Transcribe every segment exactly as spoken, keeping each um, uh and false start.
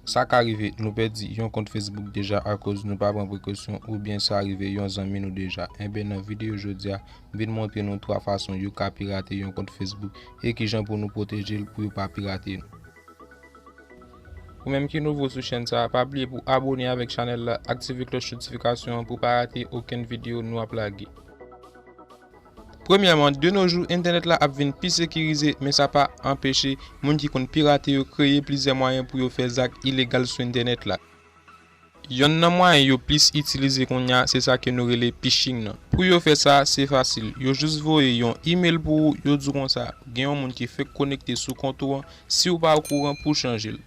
Sa ka rive nou pèdi yon kont Facebook deja akoz nou pa pran prekosyon oubyen sa rive yon zanmi nou deja. Enben, nan videyo jodi a, m vin montre nou twa fason yo ka pirate yon kont Facebook e kijan pou nou pwoteje l pou yo pa pirate nou. Ou menm ki nouvo sou chèn sa a, pa bliye pou abone avèk chanèl la, aktive klòch notifikasyon an pou pa rate okenn videyo nou ap lage. Premyèman, de nos jours, entènèt la ap vin pi sekirize, men sa pa anpeche moun ki konn pirate yo kreye plizyè mwayen pou yo fè zak ilegal sou entènèt la. Yonn nan mwayen yo plis itilize kounye a, se sa ke nou rele phishing nan. Pou yo fè sa, se fasil. Yo jis voye yon imèl pou ou, yo di w konsa, gen yon moun ki fèk konekte sou kont ou an, si w pa okouran, pou w chanje l.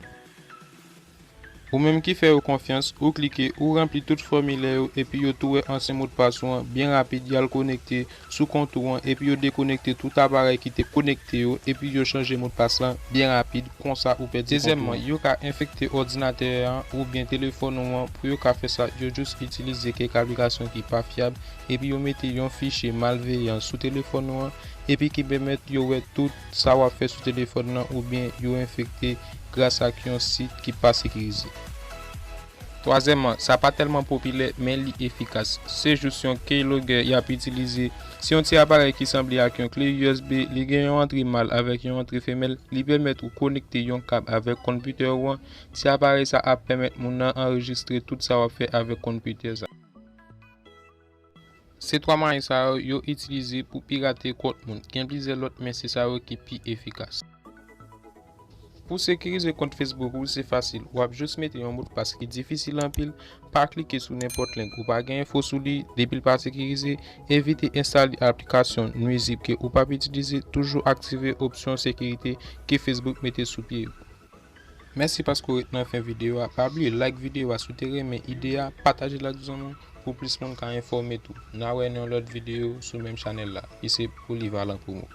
Ou menm ki fè yo konfyans, ou klike, ou ranpli tout fòmilè yo, epi yo tou wè ansyen modpas ou an, byen rapid, y al konekte sou kont ou an, epi yo dekonekte tout aparèy ki te konekte yo, epi yo chanje modpas lan byen rapid, konsa ou pèdi kont ou an. Dezyèmman, yo ka enfekte òdinatè an oubyen telefòn ou an. Pou yo ka fè sa, yo jis itilize kèk aplikasyon ki pa fyab, epi yo mete yon fichye malveyan sou telefòn ou an, epi ki pèmèt yo wè tout sa w ap fè sou telefòn nan oubyen yo enfekte gras ak yon sit ki pa sekirize. Twazyèmman, sa pa tèlman popilè, men li efikas. Se jis yon keylogger y ap itilize. Se yon ti aparèy ki sanble ak yon kle U S B, li gen yon antre mal avèk yon antre femèl, li pèmèt ou konekte yon kab avèk konpitè ou an. Ti aparèy sa ap pèmèt moun nan anrejistre tout sa w ap fè avèk konpitè sa. Se twa mwayen sa yo, yo itilize pou pirate kont moun. Gen plizyè lòt, men se sa yo ki pi efikas. Pou sekirize kont Facebook ou, se fasil. W ap jis mete yon modpas ki difisil anpil, pa klike sou nenpòt link ou pa gen enfo sou li, depi l pa sekirize, evite enstale aplikasyon nwizib ke ou p ap itilize, toujou aktive opsyon sekirite ke Facebook mete sou pye yo. Mèsi paske w ret nan fen videyo a. Pa bliye like videyo a si w te renmen ide a, pataje l ak zanmi w pou plis moun ka enfòme tou. N a wè nan yon lòt videyo sou menm chanèl la, ki se Polyvalent Promo.